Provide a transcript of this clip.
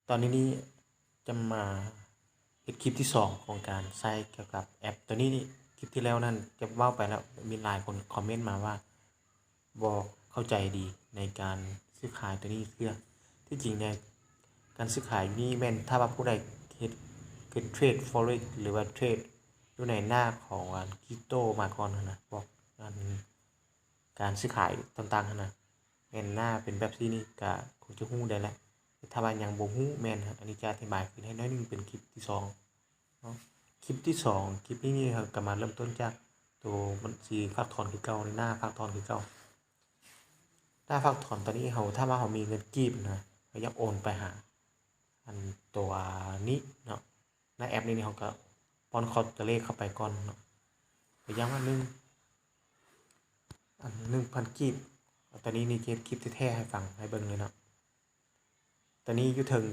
ຕອນນີ້ນີ້ຈະມາເຮັດຄລິບທີສອງຂອງການໃຊ້ກ່ຽວກັບແອັບໂຕນີ້ນີ້. ຄລິບທີແລ້ວນັ້ນຈະເວົ້າໄປແລ້ວ ມີຫຼາຍຄົນຄອມເມັນມາວ່າບໍ່ເຂົ້າໃຈດີໃນການຊື້ຂາຍໂຕນີ້ເທື່ອ. ທີ່ຈິງແລ້ວການຊື້ຂາຍນີ້ແມ່ນ ຖ້າວ່າຜູ້ໃດເຮັດ ເຮັດເທຣດ Forex ຫຼືວ່າເທຣດຢູ່ໃນໜ້າຂອງອັນຄຣິບໂຕມາກ່ອນຫັ້ນນະ ພວກອັນການຊື້ຂາຍຕ່າງໆຫັ້ນນະ ແມ່ນໜ້າເປັນແບບຊີ້ນີ້ກະຄົງຈະຮູ້ໄດ້ແຫຼະ. ແຕ່ຖ້າວ່າຍັງບໍ່ຮູ້ແມ່ນ ອັນນີ້ຈະອະທິບາຍຂຶ້ນໃຫ້ໜ້ອຍໜຶ່ງເປັນຄລິບທີສອງເນາະ. ຄລິບທີສອງ ຄລິບນີ້ນີ້ເຮົາກະມາເລີ່ມຕົ້ນຈາກໂຕບັນຊີຝາກຖອນຄືເກົ່າ ໜ້າຝາກຖອນຄືເກົ່າ. ໜ້າຝາກຖອນຕອນນີ້ເຮົາ ຖ້າວ່າເຮົາມີເງິນກີບນະ ເຮົາຢາກໂອນໄປຫາອັນຕົວນີ້ເນາະ ໃນແອັບນີ້ນີ້ເຮົາກະປ້ອນເຂົ້າຕົວເລກເຂົ້າໄປກ່ອນເນາະ. ຕົວຢ່າງວ່າໜຶ່ງ ອັນໜຶ່ງພັນກີບ. ຕອນນີ້ນີ້ເຮັດຄລິບແທ້ໆໃຫ້ຟັງ ໃຫ້ເບິ່ງເລີຍເນາະ. ຕອນນີ້ຢູ່ເທິງ